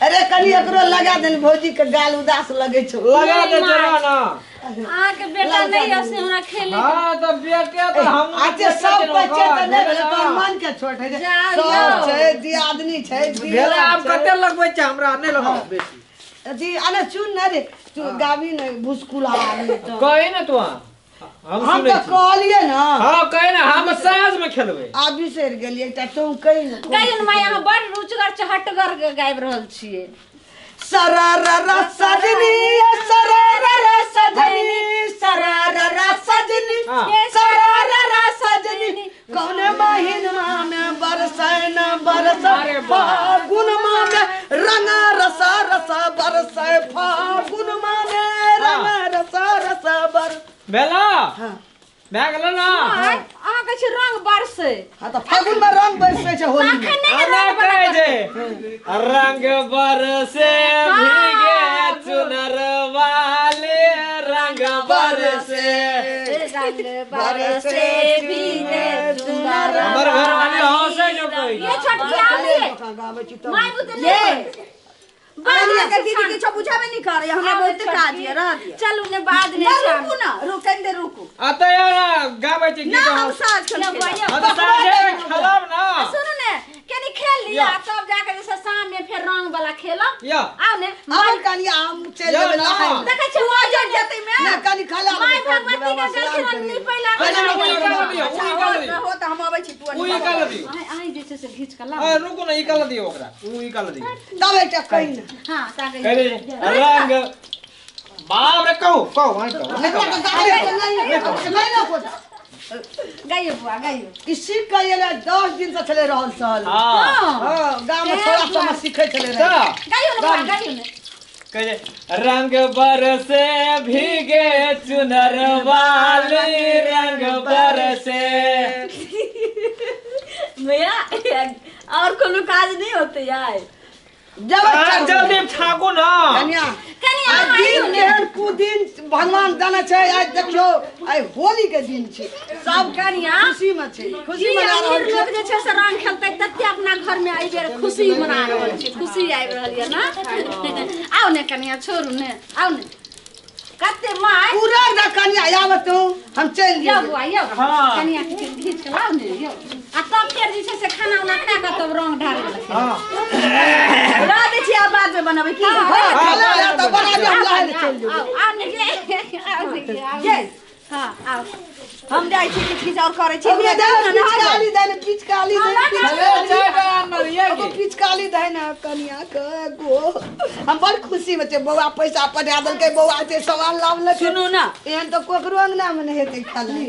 अरे कनी एकरो लगा देन भौजी के गाल उदास लगे छौ। लगा दे जरा ना। अहाँ के बेटा नहीं है से हमरा खेले। हां त बेटे त हम आते सब बच्चे त नहीं भेलै तोर मन के छोट है सब छै दियादनी छै। भेलै आब कते लगबै छै हमरा नहीं लगाओ बेसी। जी अने सुन न रे तू गाबी ने भुसकुला आदमी त कहे ना तू। हम त कहलिए ना। हां कहे ना हम साँझ में खेलबै। आ बिसरि गेलियै त तू कहि न। कहियो न माय अहाँ बड़ रुचगर चहटगर गाबि रहल छियै। सरारा सजनी सरारा सजनी सरारा सजनी सरारा सजनी कौन महीना में बरसै न बरसै फागुन में रंग रसा रसा बरसै फागुन में रंग रसा रसा बर भेला। हां भए गेल ना। अहाँ कहै छी रंग बरसै। हां त फागुन में रंग बरसै छै होली में। अना कहै छै रंग बरसे भीगे चुनर वाले रंग बरसे रंग बरसे भीगे चुनर। हमर घर वाले हंसै जो कोई ये छोटकी आबी माय बुते नहीं बाबा के दीदी किछो बुझाबे नहीं करे हमरा बहुत काज ये रह दिया। चलू ने बाद में रुकू ना रुकन दे रुकू। आ त यार गाबै छै गीत ना हम साँझ खेलब ना। सुनू ने कनी खेल लिया तब जाके जैसे शाम में फिर रंग वाला खेलब। आओ ने आब कनी हम चल जेबै नहाय। देखै छी तू आज जतै में ना कनी खाला माय भगवती के गेलखिन नहीं पहिला हो त हम आबै छी तू उ ई काल दियो। आइ जे छै से घीच के लाउ। आ रुकू ना ई काल दियो ओकरा उ ई काल दियो तब एकटा कहि ना। हां ताके रंग बाप रे कहू कहू वहीं कहू नहीं ना कुछ गाइयो बुआ गाइयो। ई सीख के एलै 10 दिन से छलै रहल सहल। हां गाम में थोड़ा समय सीखै छलै रहे। गाइयो ने बुआ गाइयो ने। कहे रंग बरसे भीगे चुनर वाले रंग बरसे। भैया और कोनो काज नहीं होते यार। जब जल्दी ठाकू ना कन्या कन्या दिन केहन कुदिन भगवान जाने छै। आज देखियो आइ होली के दिन छै सब कन्या खुशी में छै खुशी मना रहल छै। लोग जे छै से रंग खेलतै तते अपना घर में आई बेर खुशी मना रहल छै खुशी आबि रहल ये ना। आउ ने कन्या छोड़ू ने आउ ने कते my पूरा ना कन्या आब तू हम चल यौ बुआ यौ कन्या के घीच के लाउ ने यौ। आ तब फेर जे छै से खाना उना खा के तब रंग ढारै लए। हां रह दै छी आब बाद में बनाबै की। हां खाना त बना दे हम लाए चल जेबै। आउ ने ये हां आउ हम जाइ छी किछ किछ और करै छी। पिचकाली दे ने पिचकाली दे ने पिचकाली दे ने कनिया के गो। हम बड़ खुशी में छै बौआ पैसा पठा देलकै बौआ जे सामान लावलकै। सुनू ना एहन त कोकरो अंगना में नहीं हेतै खाली।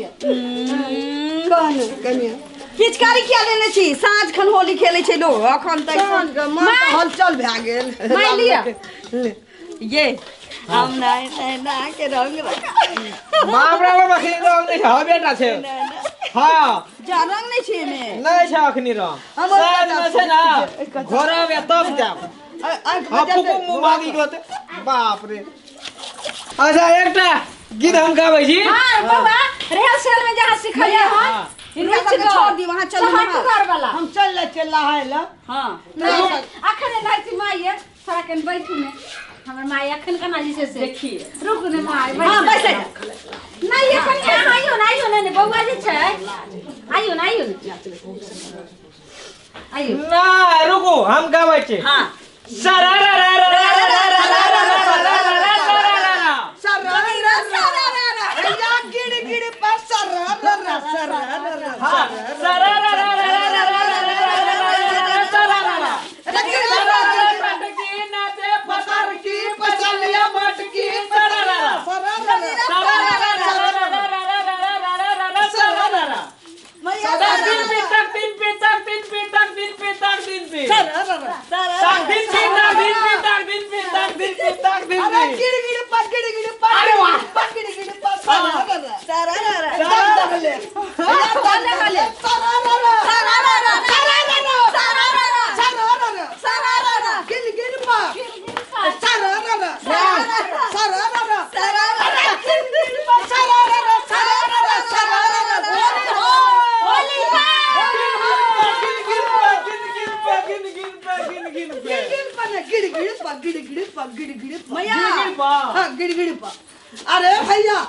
कह ने कनिया पिचकारी किया लेने छी? साँझ खन होली खेलै छै लोग अखन तक साँझ के मन त हलचल भए गेल। माय लिया ये हम नहीं नहीं ना के रंग बाप रे बाप अखनी रंग नहीं छै बेटा छै। हां जा रंग नहीं छै मे नहीं छै अखनी रंग साँझ में छै ना घोरब या तब जाब। हां फुकू मुंह भागी गेल बाप रे। अच्छा एकटा गीत हम गाबै छी। हां बाबा रिहर्सल में जहां सिखलियै हन हिनका सबके छोड़ दी वहां चलू घर वाला हम चल ले चल नहाय ल। हां अखन नहाय छी माय थोड़ा कन बैठू ने हमर my अखन केना जे छै से देखिए रुकू ने my. हां बैस नहीं ये कनिया आइयो ना आइयो ने बौआ जे छै आइयो ना आइयो ने आइयो ना रुकू हम गाबै छी। हां सरारा रा रा रा रा रा रा रा रा रा रा रा रा गिड़ गिड़ पर सरारा रा सरारा रा सरारा रा रा रा रा रा सरारा रा मटकी नाचे पसर की पसलिया मटकी सरारा सरारा रा रा सरारा रा तीन पे तक तीन पे तक तीन पे तक तीन पे तक तीन पे तक दिन पे तक दिन पे तक दिन पे तक दिन पे तक दिन पे। अरे गिड़ गिड़ पर गिड़ गिड़ पर अरे वाह गिड़ गिड़ पर सरारा सरारा एकदम दबले बले सरारा सरारा सरारा सरारा सरारा गिड़ गिड़ पर सरारा सरारा सरारा गिड़ गिड़ पर सरारा सरारा सरारा होली गिन गिन पे गिन गिन पे गिन गिन पे गिड़ गिड़ पर गिड़ गिड़ गिड़ पा गिड़ गिड़ पा गिड़ गिड़ पा मैया हां गिड़ गिड़ पा। अरे भैया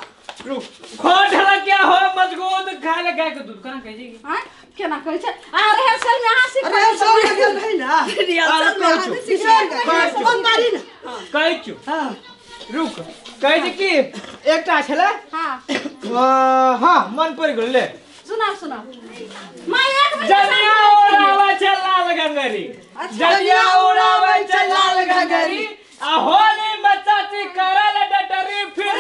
रुक खोट क्या हो मजबूत खाए ले गाय के दूध कना कहि जी हां केना कहै छै आ रिहर्सल में अहाँ सीख रिहर्सल में गेल रही ना रिहर्सल में अहाँ फोन मारी ना कहै छु। हां रुक कहै छै कि एकटा छले। हां हां मन पड़ गेल ले सुनाओ सुनाओ। मां एक मिनट जनिया उड़ावे छै लाल घंघरी जनिया उड़ावे छै लाल घंघरी आ होली में चाची करल डटरी फिर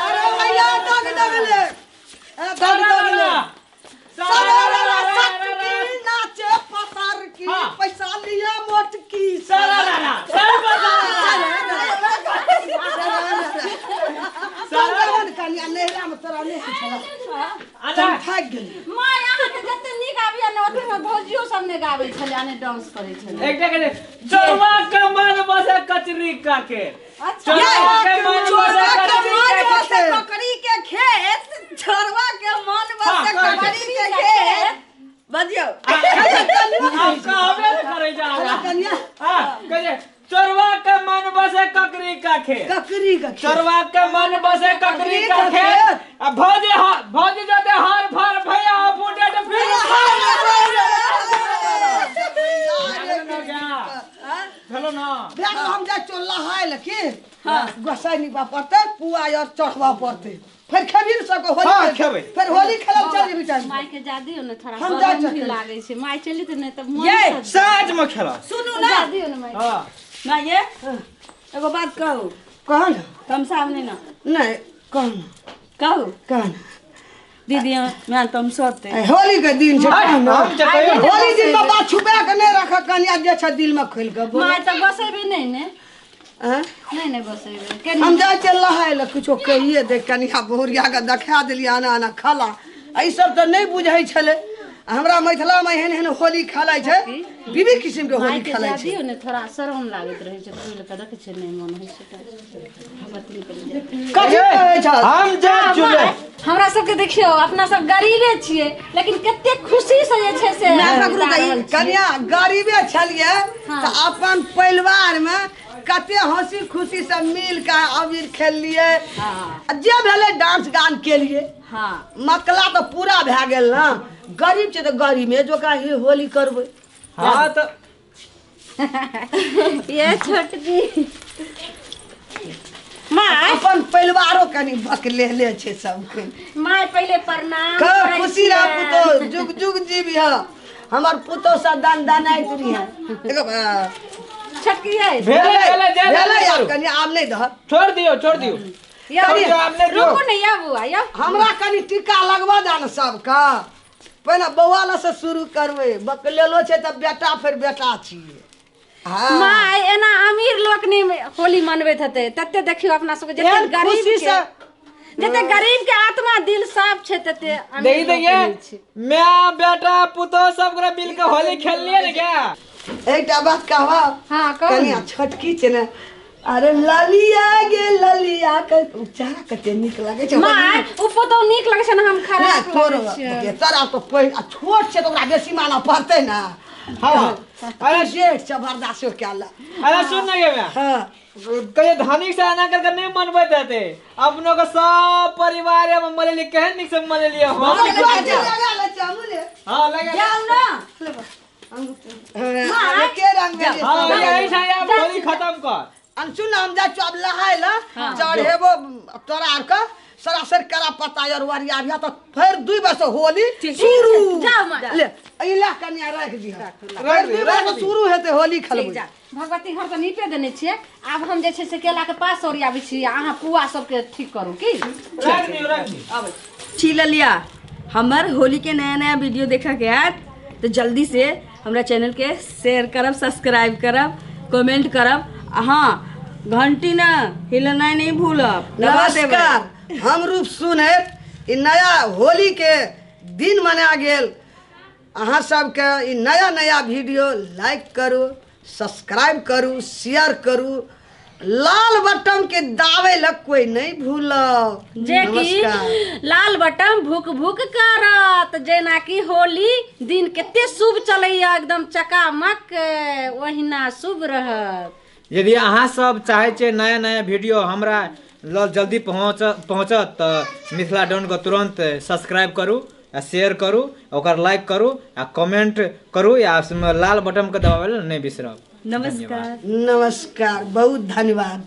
अरे भैया दाग दाग ले दाग दाग ले सरारा सटकी नाचे पसार की पैसा लिया मोटकी सरारा सरारा कनिया नहरा में तोरा नहि छला हम थाकि गेली। मां अहाँ के जते नीक आबिया ने ओते में भौजियो सब ने गाबै छले आने डांस करै छले। एकटा के चोरवा के मन बसे कचरी का के अच्छा चोरवा के मन बसे ककरी के खेत चोरवा के मन बसे ककरी के खेत बजियो हम कहबे करै जा कनिया। हां कहे चोरवा के मन बसे ककरी का खेत ककरी का चोरवा के मन बसे ककरी का खेत आ भौजी भौजी जते हार फार भैया फूटे त फिर चलो ना देख हम जा चोला हाय लकी हां गोसाई निपा पड़ते पुआ और चढ़वा पड़ते फिर खेबी सब होली। हां खेबै फिर होली खेलब चल जेबी टाइम my के जा दियो ने थोड़ा हम जा भी लागै छै my चली त नै त मन साँझ में खेलब सुनू ना जा दियो ने my. हां ना ये एगो बात कहू कह ना तुम सामने ना नहीं कह कहू कह दीदी मैं तुम सोते होली के दिन छै हम होली दिन में बात छुपा के नहीं रख कनिया जे छै दिल में खोल के my त गोसेबे नहीं ने हां नहीं नहीं गोसेबे हम जा चल लहाय ल कुछो कहिए दे कनिया बहुरिया के देखा देलिए आना आना खाला ई सब त नहीं बुझै छले। हमरा मिथिला में एहन एहन होली खेलै छै विविध किस्म के होली खेलै छै। दियो ने थोड़ा शरम लागैत रहै छै फूल के रख छै नहीं मन होइ छै कथि कहै छै हम जा चुले हमरा सबके देखियो अपना सब गरीबे छियै लेकिन कते खुशी से जे छै से कनिया गरीबे छलियै त अपन परिवार में कते हंसी खुशी से मिल के अबीर खेललियै जे भेलै डांस गान केलियै। हां मकला त पूरा भए गेल ना गरीब छै त गरीबे जोका ही होली करबै। हां त ये छोटकी मां अपन परिवारो कनी बकले ले छै सबके। मां पहिले प्रणाम कर खुशी रह पुतो जुग जुग जीविह हमर पुतो सब दान दानाइत रहिए। देखो छोटकी है भेले भेले जे भेले यार कनी आम नहीं दह छोड़ दियो छोड़ दियो रुको नहीं या बुआ या हमरा कनी टीका लगवा दा न सबका पहिने बौआ ल से शुरू करबै बकलेलो छै त बेटा फिर बेटा छियै। हां मां एना अमीर लोक नहीं होली मनबैत हेतै तते देखियो अपना सबके जते गरीब के जते गरीब के आत्मा दिल साफ छै तते देखी देखिए मैं बेटा पुतो सब गोरा मिल के होली खेललिए ने क्या एकटा बात कहबा। हां कहू कनिया छोटकी छै ने अरे ललिया गे ललिया के चारा कते नीक लागै छै मां उ पुतो नीक लागै छै ने हम खराब तोरो तोरा तो पैघ आ छोट छै त ओकरा बेसी मानऽ पड़तै ना। हां अरे जेठ छै बर्दाश्त कएला। अरे सुन ना गे मैं हां कहियो धनिक से आना करके नहीं मनबैत हेतै अपनो के सब परिवार में मनेली केहन नीक से मनेलिए हम। हां लगा जाऊ ना अरे के रंग में हां यही छै अब होली खत्म कर अनसुन हम जा चब लहाय ल चढ़ेबो तोरा आर के सरासर करा पता और वरिया बिया त फिर दुई बजे होली शुरू जाओ मां ले इला कन्या रख दिह फिर दुई बजे शुरू हेतै होली खेलबै। भगवती घर त नीपे देने छियै आब हम जे छै से केला के पास ओरियाबै छी अहाँ पुआ सबके ठीक करू की रख दियो रख दियो आबै छी ललिया हमर होली के नया नया वीडियो देखा के आयत तो जल्दी से हमरा चैनल के शेयर करब सब्सक्राइब करब कमेंट करब हाँ घंटी ना हिलना नहीं भूलब। नमस्कार हम रूप सुनैत ई नया होली के दिन मना गेल। अहाँ सबके ई नया नया वीडियो लाइक करू सब्सक्राइब करू शेयर करू। लाल बटन के दावे लग कोई नहीं भूलब। जे कि लाल बटन भूक भूक करत, जेना कि होली दिन कते शुभ चलैया, एकदम चकामक ओहिना शुभ रहत। यदि अहाँ सब चाहे छे नया नया वीडियो हमरा लग जल्दी पहुँचत तऽ मिथिला डॉन के तुरंत सब्सक्राइब करू आ शेयर करू, ओकर लाइक करू आ कमेंट करू या लाल बटन के दबाबै लए नहि बिसरब। नमस्कार। नमस्कार, बहुत धन्यवाद।